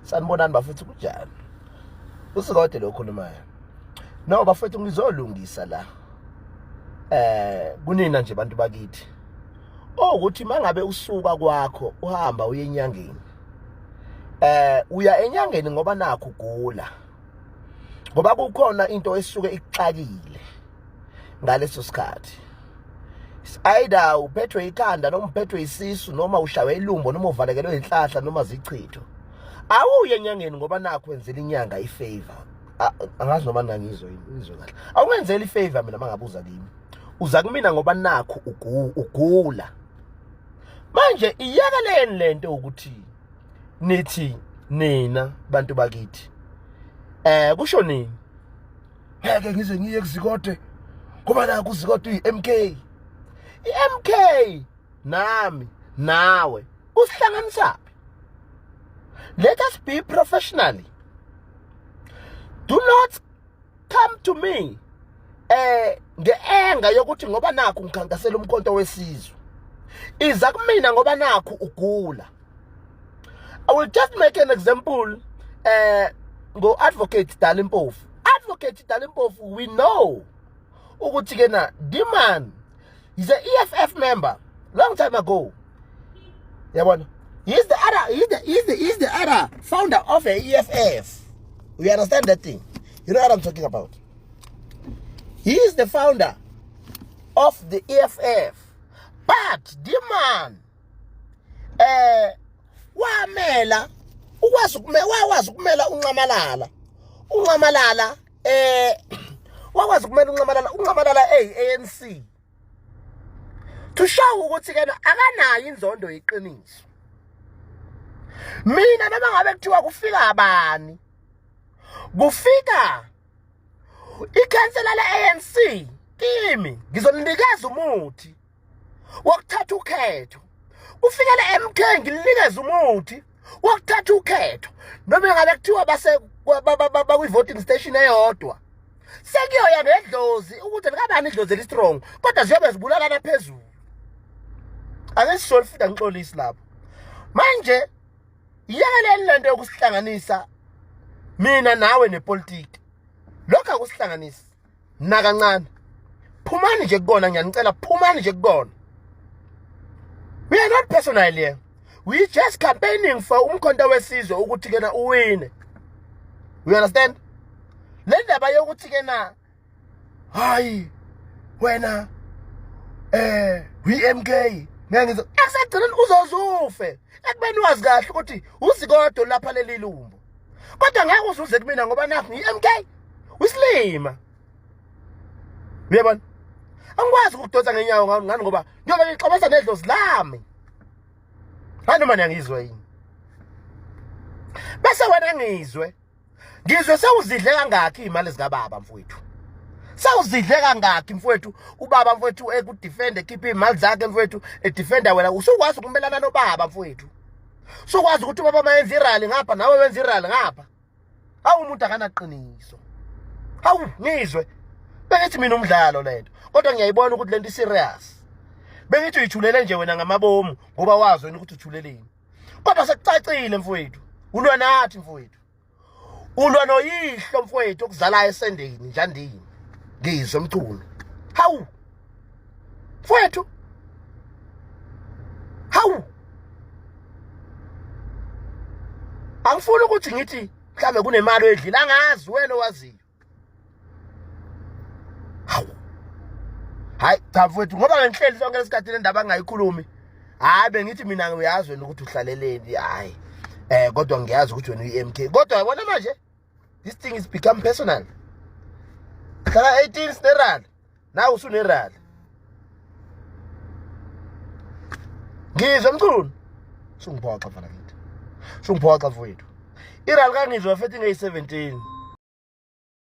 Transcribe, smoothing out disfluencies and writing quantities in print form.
Sanibonani bafethu, kunjani? Usikode lo okhulumayo. No bafethu, ngizolungisa la. Kunina nje bantu bakithi. Ukuthi mangabe usuka kwakho uhamba uye enyangeni. Uya enyangeni ngoba nakho ugula. Ngoba kukhona into esuke ikuxakile ngaleso sikhathi. Either uphethwe ikhanda noma uphethwe isisu noma ushawe ilumbo noma uvalekelwe inhlahla noma zichitho. Awuye enyangeni ngoba nakho wenzela inyanga ifavor. Angazi noma nangizwe yini, izwe kahle. Awungenzeli ifavor mina mangabuza kimi. Uza kumina ngoba nakho ugula. Manje iyekeleni lento ukuthi nithi nina bantu bakithi. Kusho nini? Ngeke ngize ngiye kuZikode ngoba nakho uZikode uyi-MK. I-MK nami nawe usihlanganisaphi? Let us be professionally. Do not come to me nge-anger yokuthi ngoba nakho ngikhankasela umkhonto wesizwe. Iza kumina ngoba nakho ugula. I will just make an example ngo Advocate Dali Mpofu. Advocate Dali Mpofu, we know ukuthi ke na the man is a EFF member long time ago. Yabona? He's the other he's the he's the he's the other founder of a EFF. You understand that thing? You know what I'm talking about? He is the founder of the EFF. But the man wamela ukwazi ukumela, wakwazi ukumela uNxamalala. uNxamalala wakwazi ukumela uNxamalala, uNxamalala eyi-ANC. To show ukuthi kena akanayo inzondo yeqiniso. Mina noma ngabe kuthiwa kufika abani, kufika ikhansela le-ANC kimi, ngizolinikeza umuthi wokuthatha ukhetho. Kufika le-MK, ngilinikeza umuthi wokuthatha ukhetho. Noma ngabe kuthiwa base bakwi-voting station eyodwa, sekuyoya ngedlozi ukuthi likabani idlozi eli-strong, kodwa ziyobe zibulalana phezulu. Ake sisole futhi, angixolisi lapho. Manje iyekeleni lento yokusihlanganisa mina nawe nepolitiki. Lokho akusihlanganisi nakancane. Phumani nje kukona, ngiyanicela, phumani nje kukona. We are not personal here. We just campaigning for umkhonto wesizwe ukuthi kena uwine. You understand? Le ndaba yokuthi kena hayi wena we MK ngeke ngizo ekusegcineni uzozufe ekubeni wazi kahle ukuthi uZikodo lapha leli lumbo, kodwa ngeke uzuze kumina ngoba nakho ngi-MK. Usilima, uyabona? Angikwazi ukudonsa ngenyawo ngani ngoba ngiyobe ngixabasa nedlozi lami. Hayi, noma niyangizwa yini? Bese wena ngizwe sewuzidle kangakhi imali zikababa mfowethu? Sewuzidle kangakhi mfowethu? Ubaba mfowethu ekudefend, ekhipha imali zakhe mfowethu, edefenda wena. Usukwazi ukumelana nobaba mfowethu? Usukwazi ukuthi ubaba mayenza irally ngapha, nawe wenza irally ngapha? Hawu, umuntu akanaqiniso. Hawu, ngizwe bengithi mina umdlalo lento, kodwa ngiyayibona ukuthi lento iserious. Bengithi uyithulele nje wena ngamabomu ngoba wazi wena ukuthi uthuleleni, kodwa sekucacile mfowethu, ulwa nathi mfowethu, ulwa noyihlo mfowethu okuzalayo esendeni njandini. Ngizwe Mchunu, hawu mfowethu, hawu, angifuni ukuthi ngithi mhlambe kunemali oyidlile, angazi, wena owaziyo. Hawu, hayi cha mfowethu, ngoba ngihleli sonke lesikhathi le ndaba angayikhulumi. Hayi, bengithi mina uyazi wena ukuthi uhlaleleni. Hayi, kodwa ngiyazi ukuthi wena uyi-MK, kodwa yabona manje this thing is become personal. Hlala 18 sinerally, nawe usunerally. Ngizwe Mchunu, sungiphoxa mfana kithi, sungiphoxa mfowethu. Irally kaNgizwe mfethu ingeyi-17.